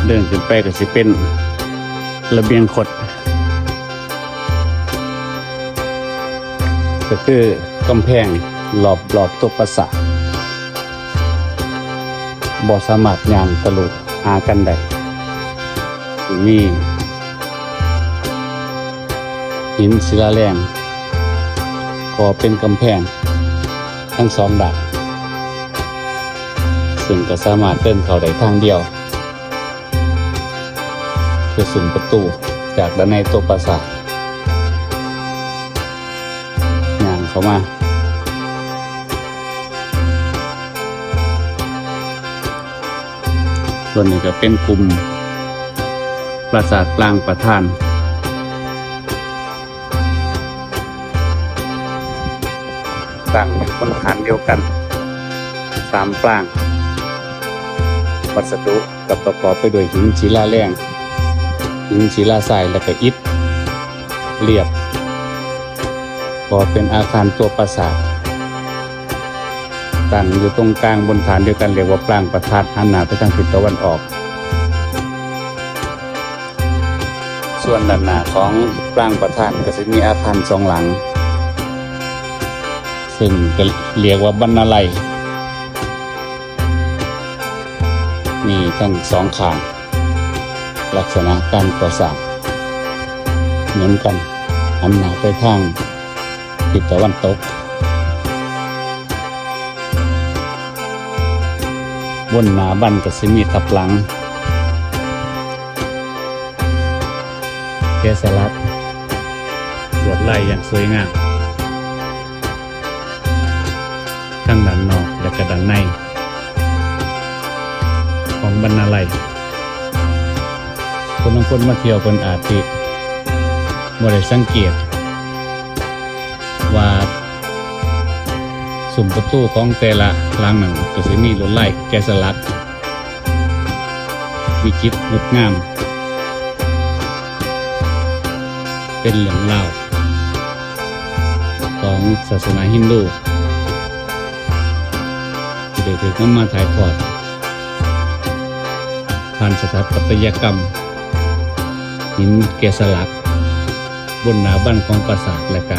ເດີນຂຶ້ນໄປກໍຊິເປັນລະບຽງຄົດ ກໍຄືກຳແພງລອບໆຕົວປາສາດ ບໍ່ສາມາດຍ່າງທະລຸຫາກັນໄດ້. ມີຫີນສິລາແລງກໍ່ເປັນກຳແພງທັງສອງດ້ານ ເຊິ່ງກໍສາມາດເດີນເຂົ້າໄດ້ທາງດຽວ ຄືສຸມປະຕູຈາກດ້ານໃນຕົວປາສາດ ຍ່າງເຂົ້າມາ. ສ່ວນນີ້ກໍເປັນກຸ່ມປາສາດປາງປະທານ ຕັ້ງຢູ່ບົນຖານດຽວກັນສາມປາງ. ວັດສະດຸກໍປະກອບໄປດ້ວຍຫີນສິລາແລງ, ຫີນສິລາຊາຍ ແລະ ກໍອິດລຽບ ກໍເປັນອາຄານຕົວປາສາດ ຕັ້ງຢູ່ຕົງກາງບົນຖານດຽວກັນ ຮຽກວ່າປາງປະທານ ຫັນໜ້າໄປທາງທິດຕາເວັນອອກ. ສ່ວນດ້ານໜ້າຂອງປາງປະທານກໍຊິມີອາຄານສອງຫຼັງ ເຊິ່ງກໍຮຽກວ່າບັນນາໄລ ມີທັງສອງຂ້າງ. ລັກສະນະການກໍ່ສ້າງເໝືອນກັນ ຫັນໜ້າໄປທາງທິດຕາເວັນຕົກ. ບົນໜ້າບັນກໍຊິມີທັບຫຼັງແກະສະຫຼັກ ລວດລາຍຢ່າງສວຍງາມ ທັງດ້ານນອກ ແລະ ກະດ້ານໃນຂອງບັນນາໄລ. ຄົນລາງຄົນມາທ່ຽວເພິ່ນອາດຊິບໍ່ໄດ້ສັງເກດວ່າ ຊຸມປະຕູຂອງແຕ່ລະຫຼັງນັ້ນກໍຊິມີລວດລາຍແກະສະຫຼັກ ວິຈິດງົດງາມ ເປັນເລື່ອງລາວຂອງສາສະໜາຮິນດູ ທີ່ໄດ້ຖືກນຳມາຖ່າຍທອດຜ່ານສະຖາປັດຕະຍະກຳ ຫີນແກະສະຫຼັກບົນໜ້າບັນຂອງປາສາດ ແລະ ກ